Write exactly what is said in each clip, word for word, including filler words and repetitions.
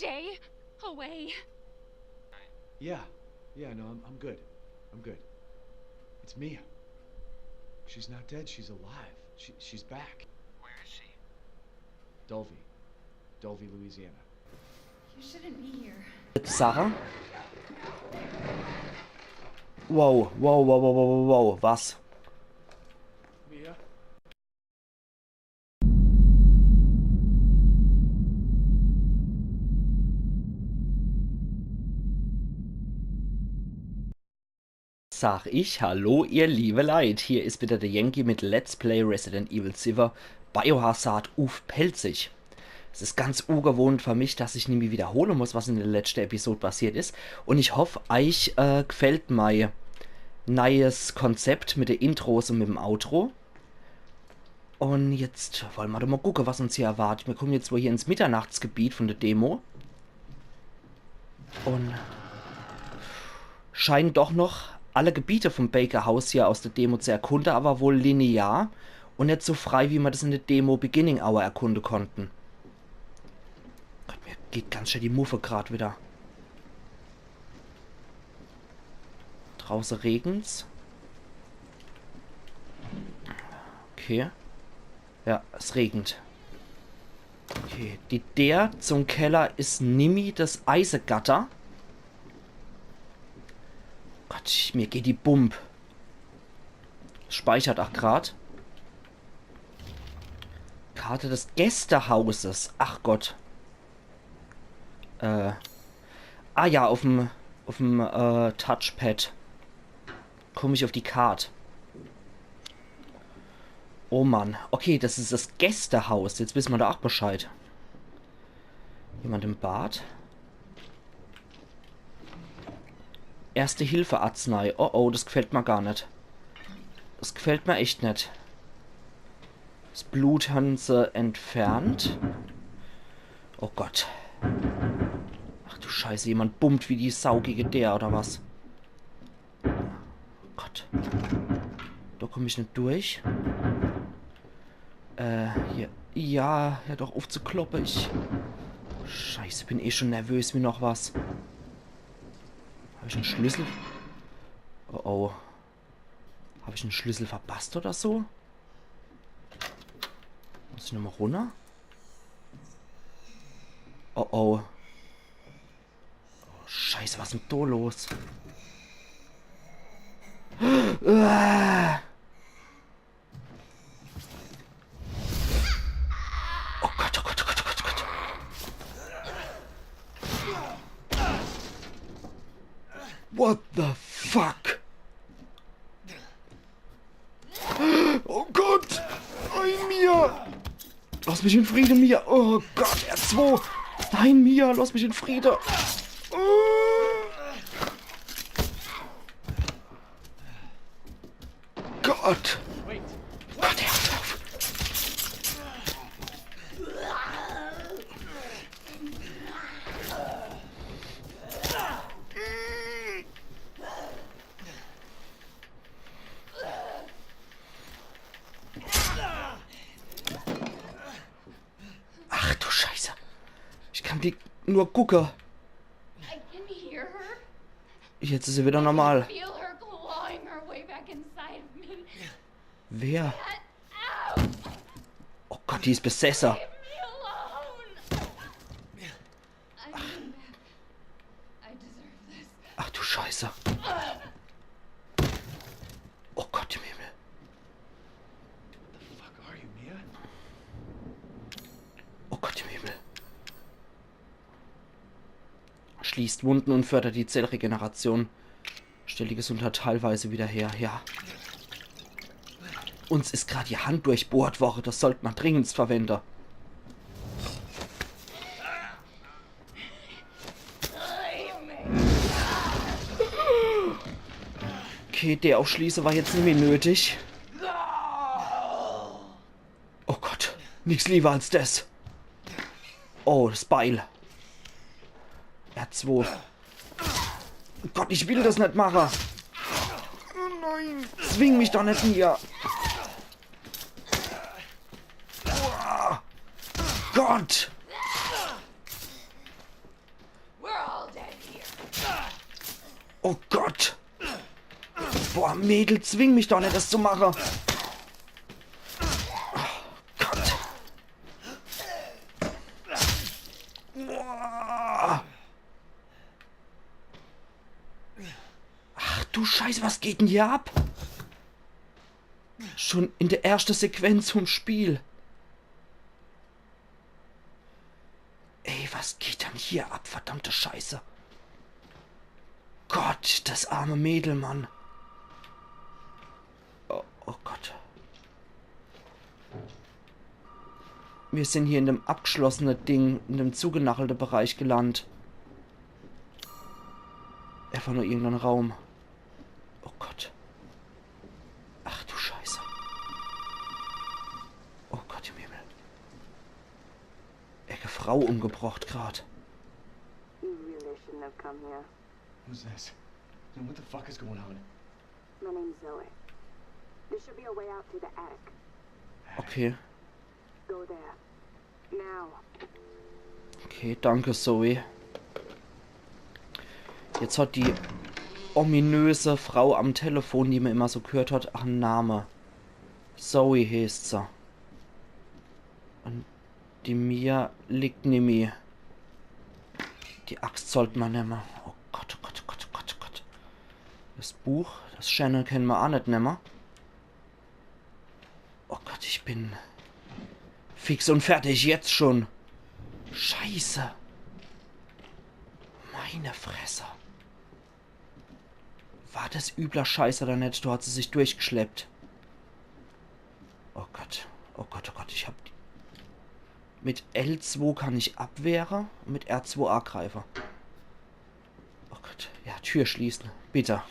stay away. Yeah, yeah, no, I'm, I'm good. I'm good. It's Mia. She's not dead, she's alive. She, she's back. Where is she? Dulvey. Dulvey, Louisiana. You shouldn't be here. Jetzt Sarah? Wow, wow, wow, wow, wow, wow, wow, was? Mia? Sag ich hallo, ihr liebe Leit. Hier is wieder der Yankee mit Let's Play Resident Evil Seven Biohazard uff Pälzisch. Es is ganz ungewohnt für mich, dass ich nimmi wiederhole muss, was in der letschte Episode passiert is. Un ich hoff, eich äh, gfällt mei neies Konzept mit de Intros un mit em Outro. Un jetzt wolle mer doch mol gucke, was uns hier erwartet. Mir kumme jetzt wohl hier ins Mitternachtsgebiet von der Demo. Un scheinen doch noch alle Gebiete vom Baker House hier aus der Demo zu erkunde, aber wohl linear un net so frei, wie mer das in der Demo Beginning Hour erkunde konnten. Gott, mir geht ganz schön die Muffe grad wieder. Drauße regen's. Okay. Ja, es regent. Okay, die Deer zum Keller is nimmi das Eisegatter. Gott, mir geht die Bump. Speichert ach grad. Karte des Gästehauses. Ach Gott. Äh. Ah ja, uffm, uffm äh, Touchpad kumm ich uff die Kart. Oh Mann. Okay, das is das Gästehaus. Jetzt wisse mer do ach Bescheid. Jemand im Bad? Erste-Hilfe-Arznei. Oh oh, das gfällt mer gar net. Das gfällt mer echt net. Das Blut han se entfernt. Oh Gott. Ach du Scheiße, jemand bumpt wie die Sau gege der, oder was? Gott. Do kumm ich net durch. Äh, hier. Ja, hör doch uff zu kloppe. Ich. Scheiße, bin eh schon nervös wie noch was. Hab ich en Schlüssel? Oh oh. Hab ich en Schlüssel verpasst oder so? Muss ich nochmol runner? Oh oh. Oh, Scheiße, was is denn do los? Ah! Oh Gott, oh Gott, oh Gott, oh Gott, oh Gott. What the fuck? Oh Gott! Nein, Mia! Lass mich in Friede, Mia! Oh Gott, R zwei! Nein, Mia, lass mich in Friede! Oh Gott! Gott, hör uff! Ach du Scheiße. Ich kann die nur gucke. I can hear her. Jetzt is se wieder normal. Feel her clawing her way back inside of me. Wer? Get out! Oh Gott, die is besesse. Leave me alone! I need him back. I deserve this. Ach du Scheiße. Oh Gott im Himmel. The fuck are you, Mia? Oh Gott im Himmel. Schließt Wunden und fördert die Zellregeneration. Stellt die Gesundheit teilweise wieder her, ja. Uns is grad die Hand durchbohrt worre, das sollt mer dringendst verwende. Okay, der Aufschließe war jetzt nimmi nötig. Oh Gott, nix lieber als das. Oh, das Beil. R zwei. Gott, ich will das net mache. Nein, zwing mich doch net hier. Gott. Oh Gott! Boah, Mädel, zwing mich doch net, das zu mache! Oh Gott! Boah. Ach du Scheiße, was geht denn hier ab? Schon in der ersten Sequenz vom Spiel. Ey, was geht denn hier ab, verdammte Scheiße? Gott, das arme Mädel, Mann. Oh, oh Gott. Wir sind hier in dem abgeschlossenen Ding, in dem zugenachelte Bereich gelandet. Einfach nur irgendein Raum. Oh Gott. Ach du Scheiße. Oh Gott im Himmel. Ecke Frau umgebracht grad. You really shouldn't have come here. Who's this? And what the fuck is going on? My name's Zoe. There should be a way out through the attic. Okay. Go there. Now. Okay, danke, Zoe. Jetzt hat die ominöse Frau am Telefon, die mer immer so gehört hat, ach en Name. Zoe heeßt se. Und die Mia liegt nimmi. Die Axt sollt mer nemme. Oh Gott, oh Gott, oh Gott, oh Gott, oh Gott. Das Buch, das Shannon kenne mer ach net nemme. Oh Gott, ich bin fix und fertig, jetzt schon. Scheiße. Meine Fresse. War das übler Scheiß oder net? Do hat se sich durchgeschleppt. Oh Gott. Oh Gott, oh Gott, ich hab die. Mit L zwei kann ich abwehre und mit R zwei angreife. Oh Gott. Ja, Tür schließen. Bitte.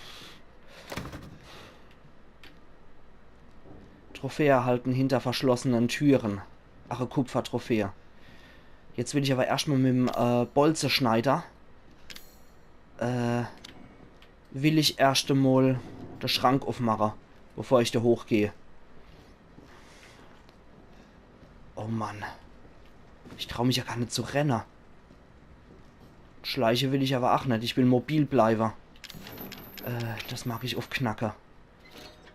Trophäe erhalten hinter verschlossenen Türen. Ach, e Kupfertrophäe. Jetzt will ich aber erscht mal mit dem äh, Bolzeschneider äh, will ich erscht emol de Schrank uffmache, bevor ich do hochgeh. Oh Mann. Ich trau mich ja gar net zu renne. Schleiche will ich aber ach net. Ich will mobil bleibe. Äh, das mag ich uffknacke.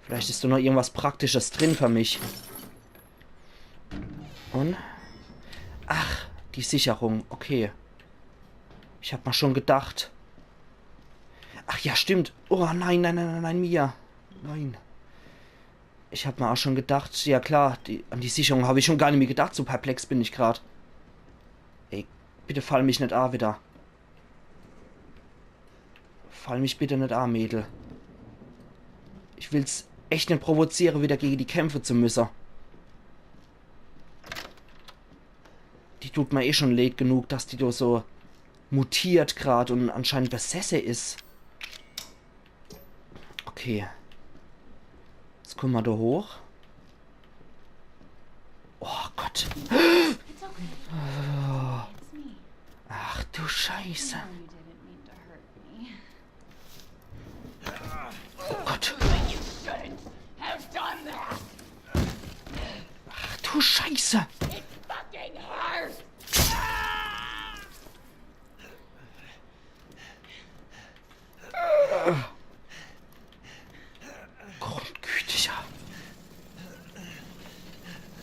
Vielleicht is do noch irgendwas Praktisches drin für mich. Und? Ach, die Sicherung. Okay. Ich hab mal schon gedacht. Ach ja, stimmt. Oh nein, nein, nein, nein, nein, Mia. Nein. Ich hab mal auch schon gedacht, ja klar, die, an die Sicherung hab ich schon gar nimmi gedacht, so perplex bin ich grad. Ey, bitte fall mich net a wieder. Fall mich bitte net a, Mädel. Ich will's echt net provoziere, wieder gege die kämpfe zu müsse. Die tut mer eh schon leed genug, dass die do so mutiert grad und anscheinend besesse is. Okay. Jetzt kumme mer do hoch. Oh Gott. It's okay. It's me. Ach du Scheiße. I know you didn't mean to hurt me. Oh Gott. You shouldn't have done that. Ach du Scheiße. It fucking hurts. Grundgütiger.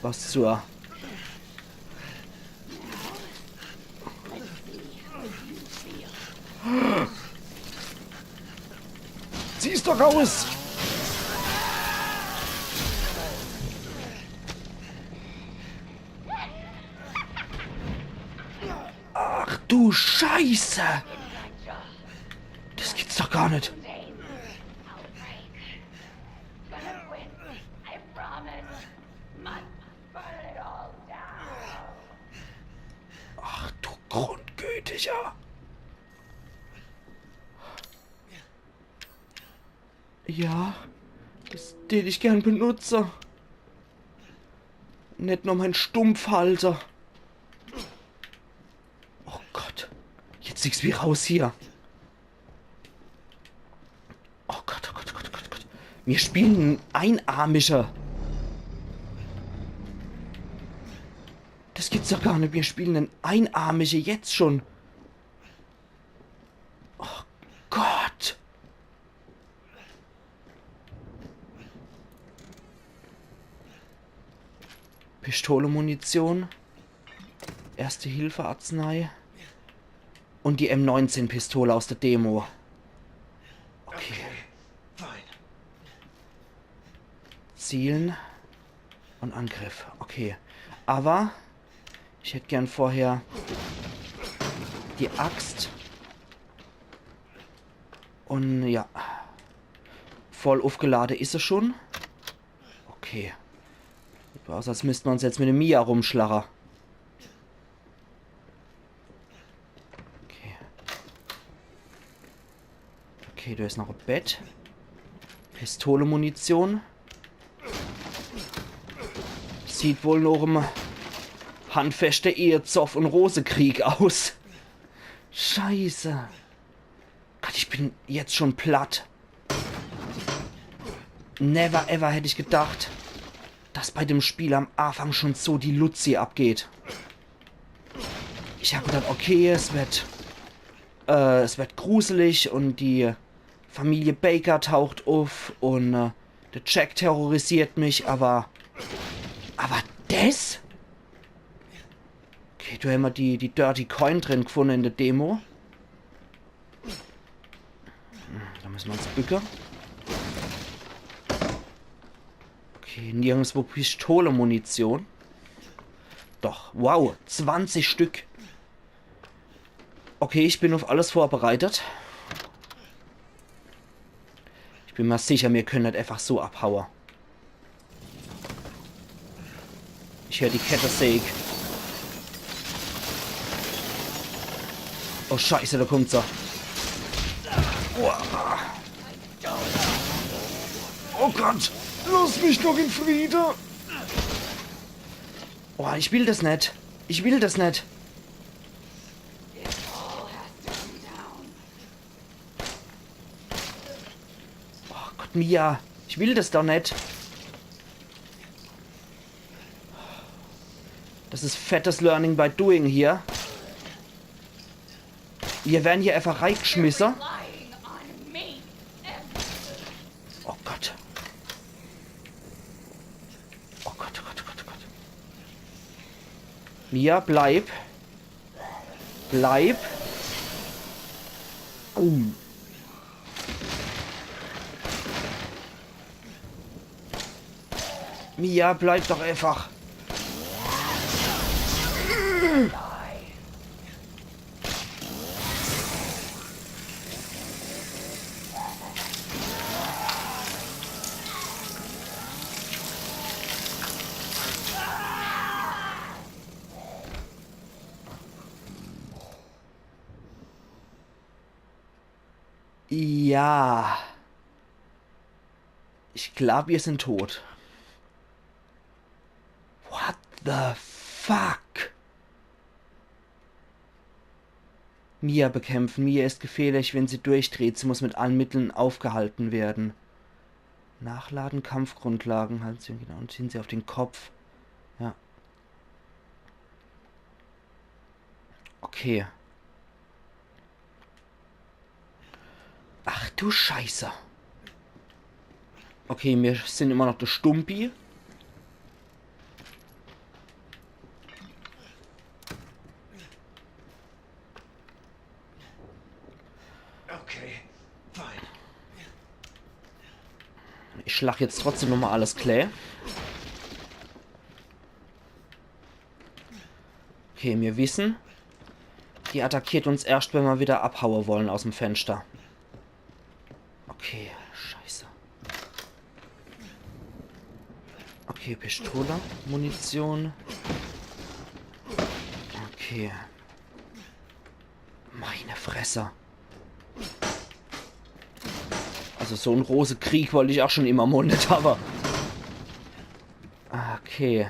Was zur... Zieh's doch raus! Ach du Scheiße! Das gibt's doch gar net. Ach du Grundgütiger! Ja, das, den ich gern benutze. Net nur mein Stumpfhalter. Oh Gott. Jetzt nix wie raus hier. Oh Gott, oh Gott, oh Gott, oh Gott, oh Gott. Wir spielen en Einarmischer. Das gibt's doch gar net. Wir spielen en Einarmischer jetzt schon. Oh Gott. Pistole-Munition. Erste-Hilfe-Arznei. Und die M neunzehn-Pistole aus der Demo. Okay. Zielen und Angriff. Okay. Aber ich hätt gern vorher die Axt. Und ja. Voll uffgelade is se schon. Okay. Sieht aus, als misst mer uns jetzt mit dem Mia rumschlache. Okay. Okay, do is noch e Bett. Pistole-Munition. Sieht wohl noch em handfeste Ehezoff- und Rosekrieg aus. Scheiße. Gott, ich bin jetzt schon platt. Never ever hätt ich gedacht, dass bei dem Spiel am Anfang schon so die Luzi abgeht. Ich hab gedacht, okay, es wird, äh, es wird gruselig und die Familie Baker taucht uff und, äh, der Jack terrorisiert mich, aber, aber des? Okay, do hämmer die, die Dirty Coin drin gefunne in der Demo. Hm, do müsse mer uns bücke. Okay, nirgendswo Pistole-Munition. Doch, wow, zwanzig Stück. Okay, ich bin uff alles vorbereitet. Ich bin mer sicher, mir könne net einfach so abhaue. Ich hör die Kettesäg. Oh Scheiße, do kommt se. Uah. Oh Gott, lass mich doch in Friede. Oh, ich will des net. Ich will des net. Oh Gott, Mia, ich will des doch net. Des is fettes Learning by Doing hier. Mir werre hier einfach reigeschmisse. Oh Gott. Oh Gott, oh Gott, oh Gott, oh Gott. Mia, bleib. Bleib. Uh. Mia, bleib doch einfach. Ja. Ich glaub, wir sind tot. What the fuck? Mia bekämpfen. Mia ist gefährlich, wenn sie durchdreht. Sie muss mit allen Mitteln aufgehalten werden. Nachladen, Kampfgrundlagen. Halten Sie genau und ziehen Sie auf den Kopf. Ja. Okay. Ach du Scheiße. Okay, mir sind immer noch de Stumpi. Okay, fine. Ich schlag jetzt trotzdem nochmal alles klä. Okay, mir wissen, die attackiert uns erscht, wenn mer wieder abhaue wollen aus em Fenster. Okay, Scheiße. Okay, Pistole, Munition. Okay. Meine Fresse. Also so en Rosekrieg wollt ich auch schon immer mol net, aber. Okay.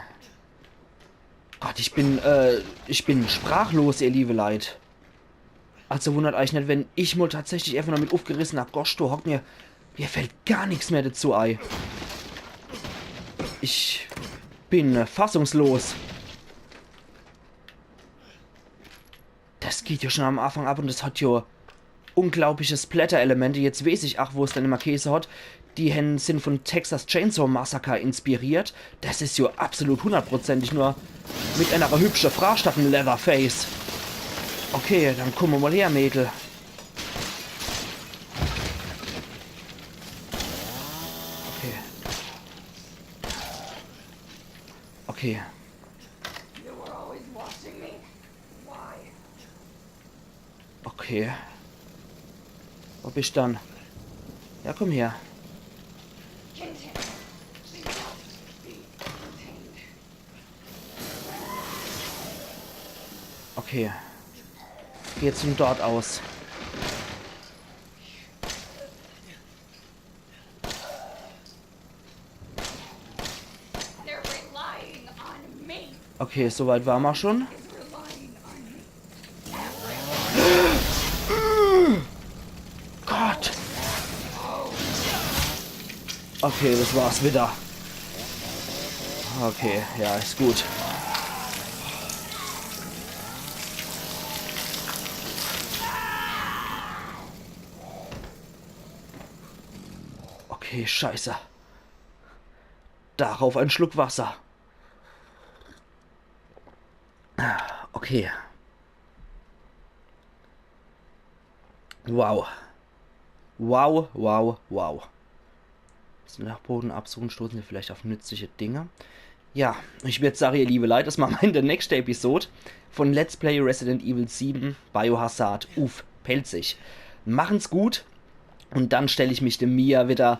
Gott, ich bin, äh, ich bin sprachlos, ihr liebe Leit. Also wundert eich net, wenn ich mol tatsächlich einfach nur mit ufgerissener Gosch do hock. Mir, mir fällt gar nix mehr dazu ei. Ich bin, äh, fassungslos. Das geht ja schon am Anfang ab und das hat ja unglaubliche Splatter-Elemente. Jetzt weeß ich ach, wo es dann immer Käse hat. Die hen, sin von Texas Chainsaw Massacre inspiriert. Das is jo absolut hundertprozentig, nur mit einer hübsche Frau statt em Leatherface. Okay, dann kumm mol her, Mädel. Okay. Okay. You were always watching me. Why? Okay. Wo bist dann? Ja, komm her. Contain. She must be contained. Okay. Geh zum Dort aus. They're relying on me. Okay, soweit ware ma schon. Is relying on me. Gott. Okay, das war's wieder. Okay, ja, is gut. Okay, scheiße. Darauf ein Schluck Wasser. Okay. Wow. Wow, wow, wow. Bisschen Dachboden absuchen, stoßen wir vielleicht auf nützliche Dinge. Ja, ich würd sagen, ihr liebe Leute, das machen wir in der nächsten Episode von Let's Play Resident Evil sieben Biohazard uff Pälzisch. Machen's gut und dann stell ich mich dem Mia wieder,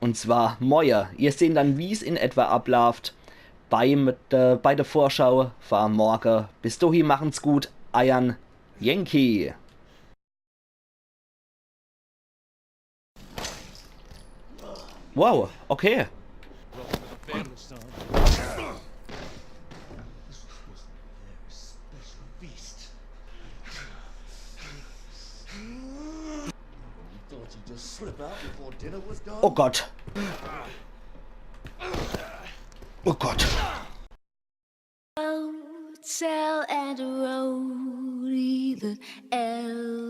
und zwar moie. Ihr sehen dann, wie's in etwa ablauft beim, äh, bei der Vorschau für morge. Bis dohi machen's gut, eiern Yankee. Wow, okay. Oh Gott. Oh Gott. Hotel and roadie, the L